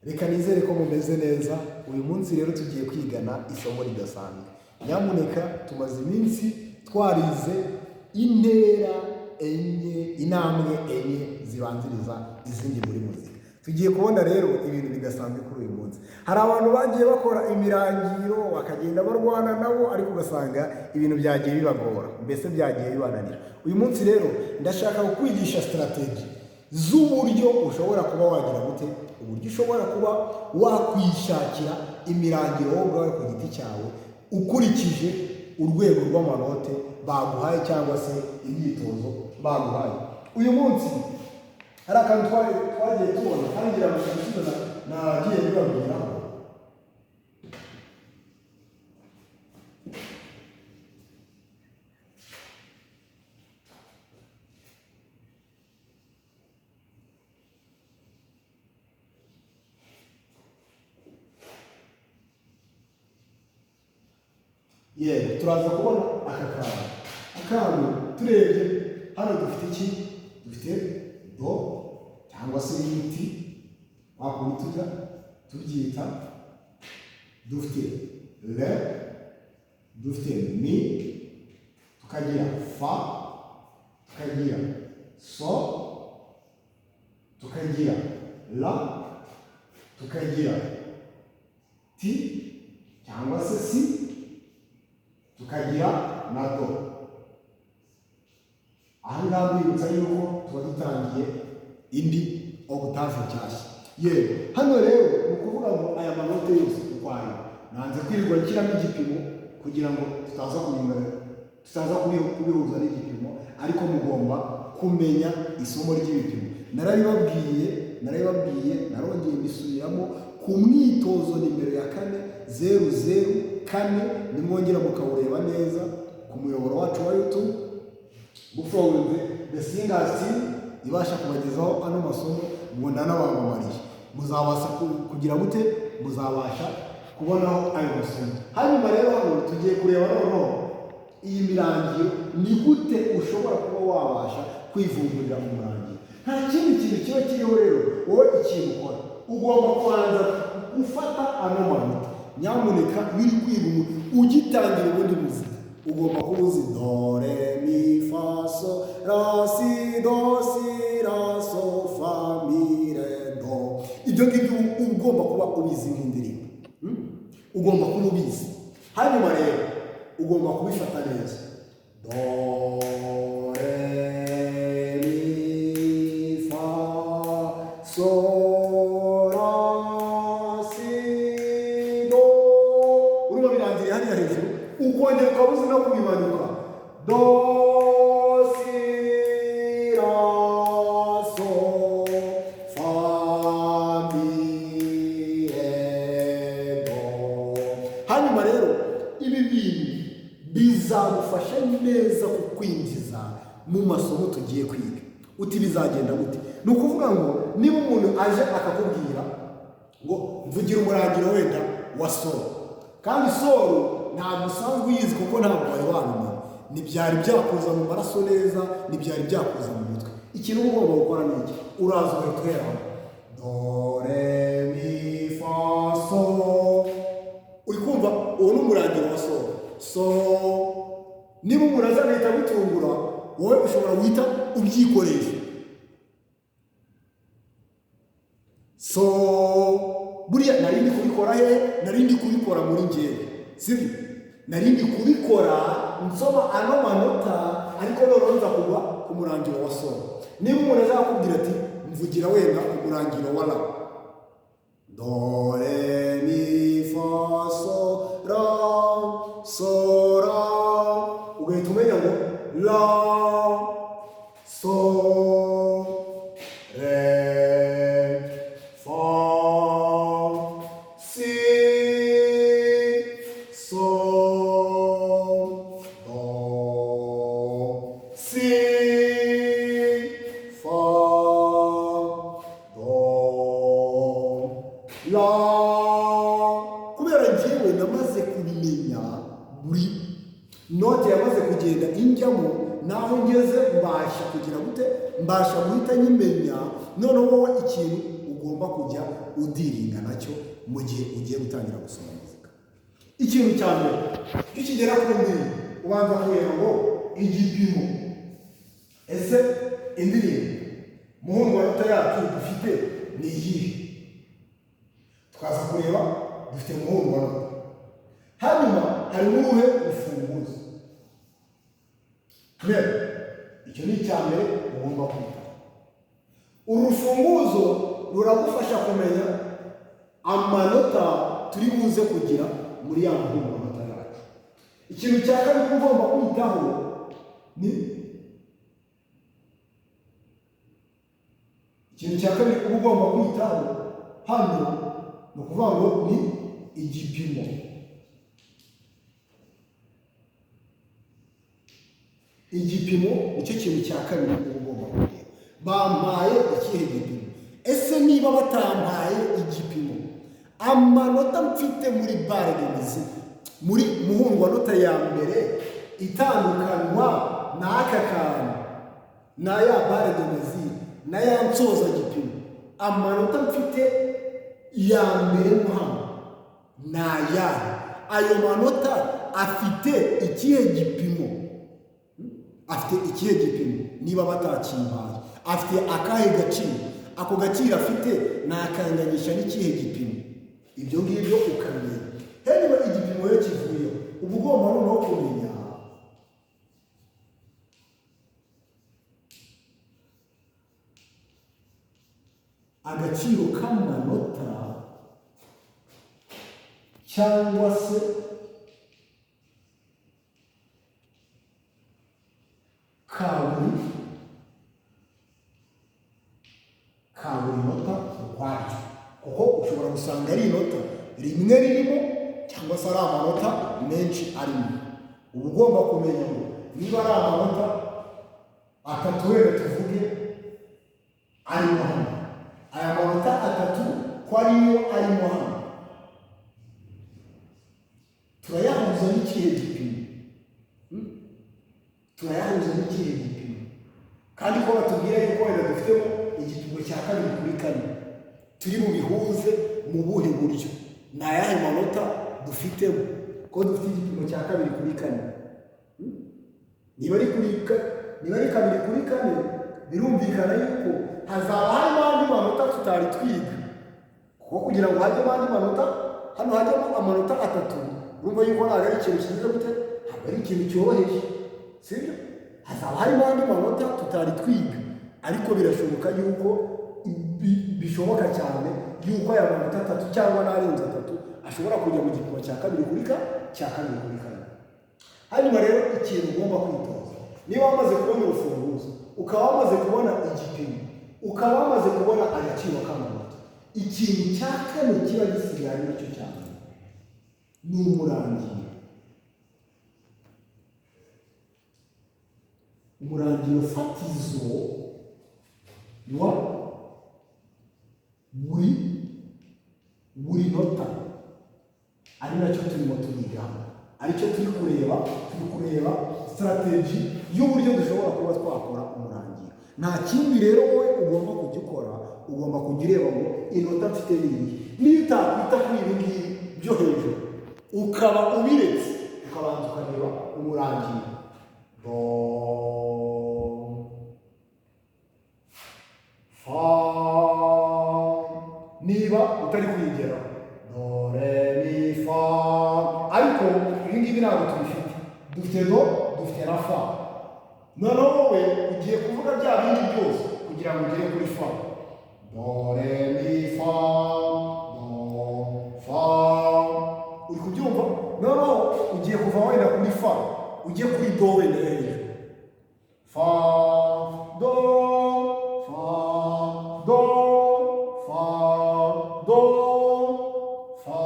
Reka nizere ko mumeze neza. Uyu munsi rero tugiye kwigana isomo ridasanzwe. Nyamuneka, tumaze iminsi twarize intera enye, intambwe enye zibanziriza izindi muri muzika. Tugiye kubona rero ibintu bidasanzwe kuri uyu munsi. Hari abantu bagiye bakora imirangiro, bakagenda barwana nabo, ariko ugasanga ibintu byagiye bibagora, mbese byagiye bibananira. Uyu munsi rero ndashaka kukwigisha strategy z'uburyo ushobora kuba wagira gute, uburyo ushobora kuba wakwishakira imirangiro wowe ubwawe ku giti cyawe, ukurikije urwego rw'amanote baguhaye cyangwa se imyitozo baguhaye. Uyu munsi hari akantu twagiye tubona kandi ngira ngo igisubizo nagiye mbibabwiraho. Yego, turaza kubona aka kantu. Akantu turebye hano, dufite iki? Dufite do cyangwa se ibiti wakundi tujya tubyita, dufite re, dufite mi, tukagira fa, tukagira so, tukagira la, tukagira ti cyangwa se si, tukagira na do. Aha ngaha mbibutsa yuko tuba dutangiye indi octave nshyashya. Yego, hano rero ni ukuvuga ngo aya manote yose ukwayo, nanze kwirirwa nshyiramo igipimo kugira ngo tutaza kubingana, tutaza kubihuza n'igipimo, ariko mugomba kumenya isomo ry'ibipimo. Narabibabwiye, narabibabwiye, narongeye mbisubiramo ku mwitozo nimero ya 4004. Nimwongera mukawureba neza ku muyoboro wacu wa YouTube, gufollowinze The Singers Team ibasha kubagezaho ano masomo, ngo ndanabamamariye, muzabasha kugira gute? Muzabasha kubonaho ayo masomo. Hanyuma rero hano tugiye kureba noneho iyi mirangiro, ni gute ushobora kuba wabasha kwivumburira umurangiro. Nta kindi kintu kiba kiriho rero. Wowe ikintu ukora, ugomba kubanza gufata ano manota. Nyamuneka, iyo uri kwiga, ugitangira ubundi muzika, ugomba kuba uzi do, re, mi, fa, so, la, si, do, si, la, so, fa, mi, re, do. Ibyo ngibyo uba ugomba kuba ubizi nk'indirimbo. Ugomba kuba ubizi. Hanyuma rero ugomba kubifata neza: do, re, mi, fa, so, la, si, do. Urumva birangiriye hariya hejuru, ukongera ukaba uzi no kubimanuka: do, si, la, so, fa, mi, re, do. Hanyuma rero ibi bintu bizagufasha neza kukwinjiza mu masomo tugiye kwiga. Uti bizagenda gute? Ni ukuvuga ngo niba umuntu aje akakubwira ngo mvugira umurangiro wenda wa sol, kandi sol ntabwo usanzwe uyizi kuko ntabwo wari wabimenya, ntibyari byakuza mu maraso neza, ntibyari byakuza mu mutwe, ikintu uba ugomba gukora ni iki? Uraza ugahita uheraho: do, re, mi, fa, so. Uri kumva uwo ni umurangiro wa sol. So niba umuntu aza agahita agutungura, wowe ushobora guhita ubyikoresha. So buriya nari ndi kubikora he? Nari ndi kubikora muri njyewe, sibyo? Nari ndi kubikora nsoma ano manota, ariko noneho nza kugwa ku murangiro wa sol. Niba umuntu azakubwira ati mvugira wenda umurangiro wa la, do, re, mi, fa, so, la, so, la, ugahita umenya ngo la, so, re, fa, si, so, do, si, fa, do, la. Kubera njyewe namaze kubimenya, buri note yamaze kugenda injyamo, naho ngeze mbasha kugira gute? Mbasha guhita nyimenya. Noneho wowe ikintu ugomba ugomba kujya udealinga nacyo mu gihe ugiye gutangira gusoma muzika. Ikintu cya mbere, iyo ukigera ku ndirimbo ubanza kureba ngo igipimo, ese indirimbo muhundwanota yacu dufite ni iyihe? Tukaza kureba dufite muhundwanota, hanyuma hari n'uruhe rufunguzo. Rero icyo ni icya mbere ugomba kwitaho. Uru rufunguzo ruragufasha kumenya amanota turi buze kugira muri ya muhundwanota yacu. Ikintu cya kabiri ugomba kwitaho ni ikintu cya kabiri uba ugomba kwitaho hano, ni ukuvuga ngo ni igipimo. Igipimo nicyo kintu cya kabiri uba ugomba kureba. Bampaye ikihe gipimo? Ese niba batampaye igipimo, amanota mfite muri barre de mesure, muri muhundwanota ya mbere itandukanywa n'aka kantu na ya barre de mesure na ya nsoza gipimo, amanota mfite ya mbere mo hano ni ayahe? Ayo manota afite ikihe gipimo? Afite ikihe gipimo? Niba batakimpaye, afite akahe gaciro? Ako gaciro afite nakanganyisha n'ikihe gipimo? Ibyo ngibyo ukabimenya. Niba igipimo iyo kivuyeho, uba ugomba noneho kumenya agaciro k'amanota cyangwa se ka buri nota ukwaryo, kuko ushobora gusanga ari inota rimwe ririmo cyangwa se ari amanota menshi arimo. Uba ugomba kumenya ngo niba ari amanota atatu wenda tuvuge arimo hano, aya manota atatu ko ariyo arimo hano, turayahuza n'ikihe gipimo? Turayahuza n'ikihe gipimo? Kandi ko batubwira yuko wenda dufitemo igipimo cya 2 kuri 4, turi bubihuze mu buhe buryo? Ni ayahe manota dufitemo ko dufite igipimo cya 2 kuri 4? Niba ari 2 kuri 4, birumvikana yuko hazaba harimo andi manota tutari twiga, kuko kugira ngo hajyemo andi manota, hano hajyemo amanota atatu, urumva yuko ntabwo ari ikintu kigize gute, ntabwo ari ikintu cyoroheje, sibyo? Hazaba harimo andi manota tutari twiga, ariko birashoboka yuko bishoboka cyane yuko aya manota atatu cyangwa n'arenze atatu ashobora kujya mu gipimo cya kabiri kuri ka cya 2 kuri 4. Hanyuma rero ikintu ugomba kwitoza, niba wamaze kubona urufunguzo, ukaba wamaze kubona igipimo, ukaba wamaze kubona agaciro k'amanota, ikintu cya kane kiba gisigaye ari nacyo cya mbere ni umurangiro. Umurangiro fatizo wa buri nota, ari nacyo turimo turigaho, aricyo turi kureba strategy y'uburyo dushobora kuba twakora umurangiro. Nta kindi rero wowe ugomba kujya ukora, ugomba kujya ureba ngo inota mfite ni iyi. Niyo utakwita kuri ibi ngibi byo hejuru, ukaba ubiretse, ukabanza ukareba umurangiro, do, fa, niba utari kuyigeraho do, re, mi, fa, ariko ibi ngibi ntabwo tubifite, dufite do, dufite na fa. Noneho wowe ugiye kuvuga bya bindi byose kugira ngo ugere kuri fa, do, re, mi, fa, do, fa. Uri kubyumva? Noneho ugiye kuva wenda kuri fa ujye kuri do wenda hejuru, fa, do, fa, do, fa, do, fa,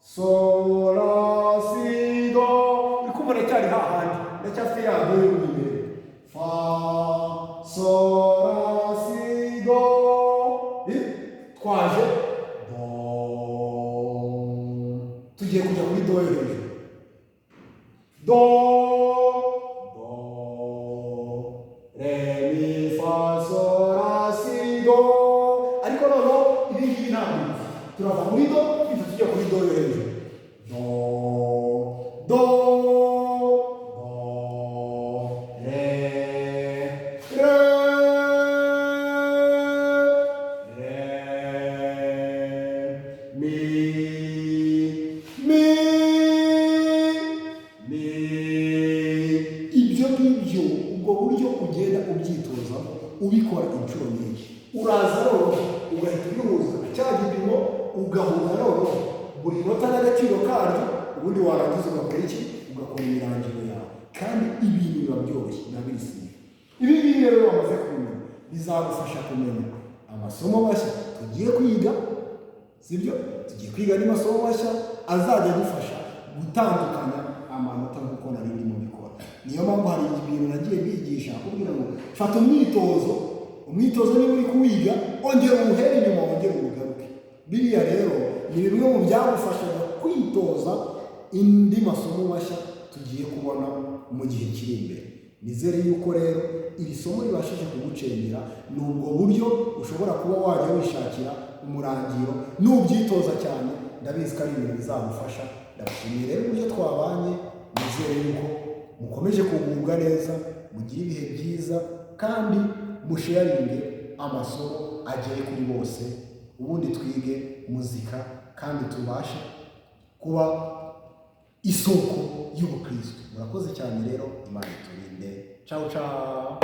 sol, la, si, do. Uri kumva ndacyari hahandi, ndacyafite ya do y'umwimerere, fa, sol, la, si, do. Twaje do, tugiye kujya kuri do yo hejuru, do, do, re, mi, fa, sol, la, si, do. Turava muri do, duhita tujya kuri do yo hejuru: do, do, do, re, re, re, mi, mi, mi. Ibyo ngibyo, ubwo buryo ugenda ubyitozamo, ubikora inshuro nyinshi, uraza noneho ugahita ubihuza na cya gipimo, ugahuza noneho buri nota n'agaciro karyo. Ubundi warangiza ugakora iki? Ugakora imirangiro yawe, kandi ibintu biba byoroshye, biba biri simple. Ibi ngibi rero wamaze kubimenya, bizagufasha kumenya amasomo mashya tugiye kwiga, sibyo? Tugiye kwiga andi masomo mashya azajya adufasha gutandukanya amanota nk'uko nari ndimo mbikora. Niyo mpamvu hari ibintu nagiye bigisha akubwira ngo fata umwitozo, umwitozo niba uri kuwiga, ongera uwuhere inyuma, wongere uwugaruke. Biriya rero ni bimwe mu byagufashaga kwitoza indi masomo mashya tugiye kubona mu gihe kiri imbere. Nizere yuko rero iri somo ribashije kugucengera. Ni ubwo buryo ushobora kuba wajya wishakira umurangiro nubyitoza cyane. Ndabizi ko ari ibintu bizagufasha. Ndabashimiye rero uburyo twabanye. Nizere yuko mukomeje kugubwa neza, mugire ibihe byiza, kandi musharinge amasomo agere kuri bose. Ubundi twige muzika kandi tubashe kuba isoko y'ubukristo. Murakoze cyane rero, Imana iturinde. Ciao, ciao.